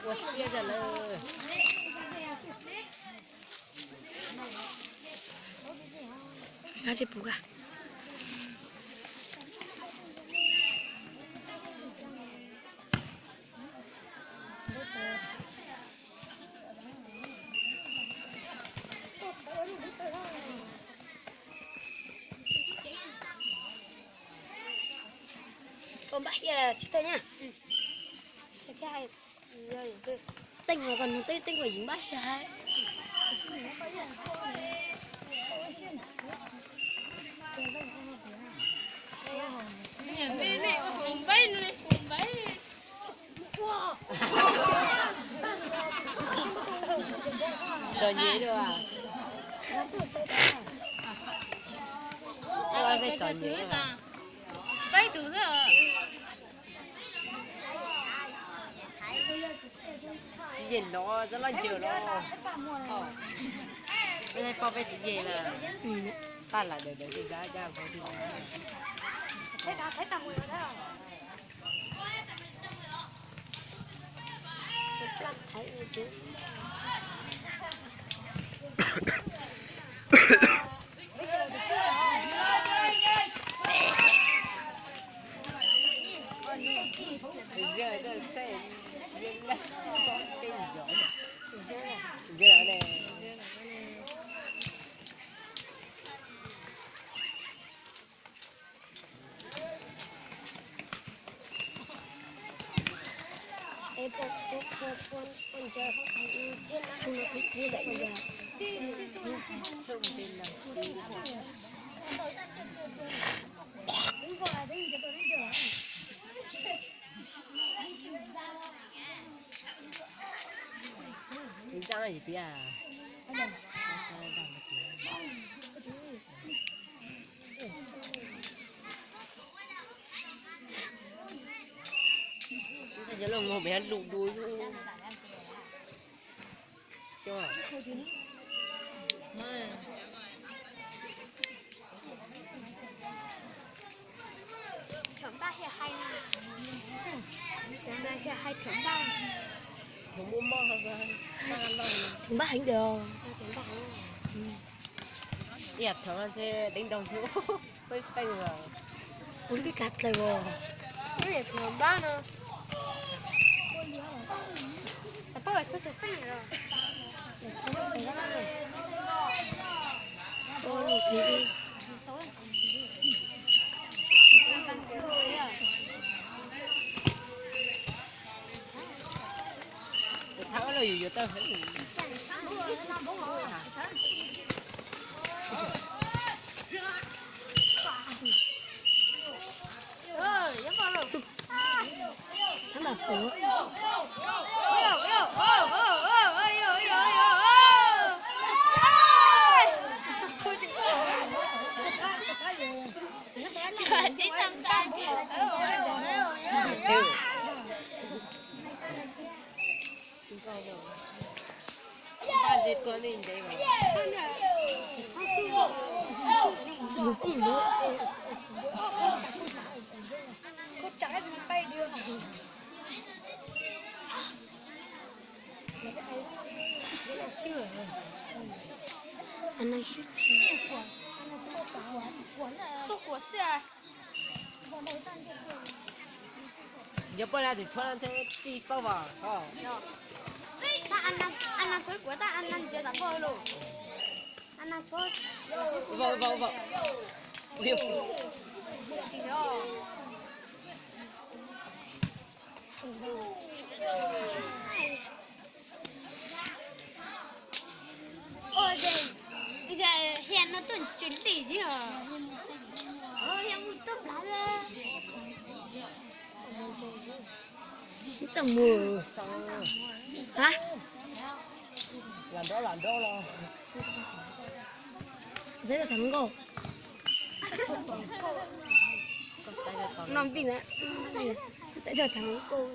Ua siab lawm. Koj npaj hias tsis tau na. Txeej mas koj nug txeeb txeeb koj yeej npaj hias hais. Txom nyem dua. Txom nyem dua. Peb tus xwb. Tsis yeej los txog loj ncaws los. Peb poj peb tsis yeej na. Paj lam dawm dawm tej zab cab pov twg. Ntxaaj tiag. Ntxaaj cov loj mus pem lus du. Thov npaj heev. Thov npaj heev. Ib yam thov ntshe deev nrog thiab. Peb feej os. Ua lub pib kav dlawg os. Thov npaj no. Tam pab txhua tus feej os. Thab los yus yuav tawg heev. Thab lam puav. Tuaj kuas xwb. Yog poj niam tsis txhob ntshe tij paub vas. Tab a na txhob kuav tab a na ntsiav tam poj lus. A na txhob. Hia no tuaj tsis lim tib os. Hia mus tuaj nplhav. Txaj muag. Ha? Lam nraub lam nraub los. Txawj tham hluas nkauj. Noj npij na. Txawj tham hluas nkauj.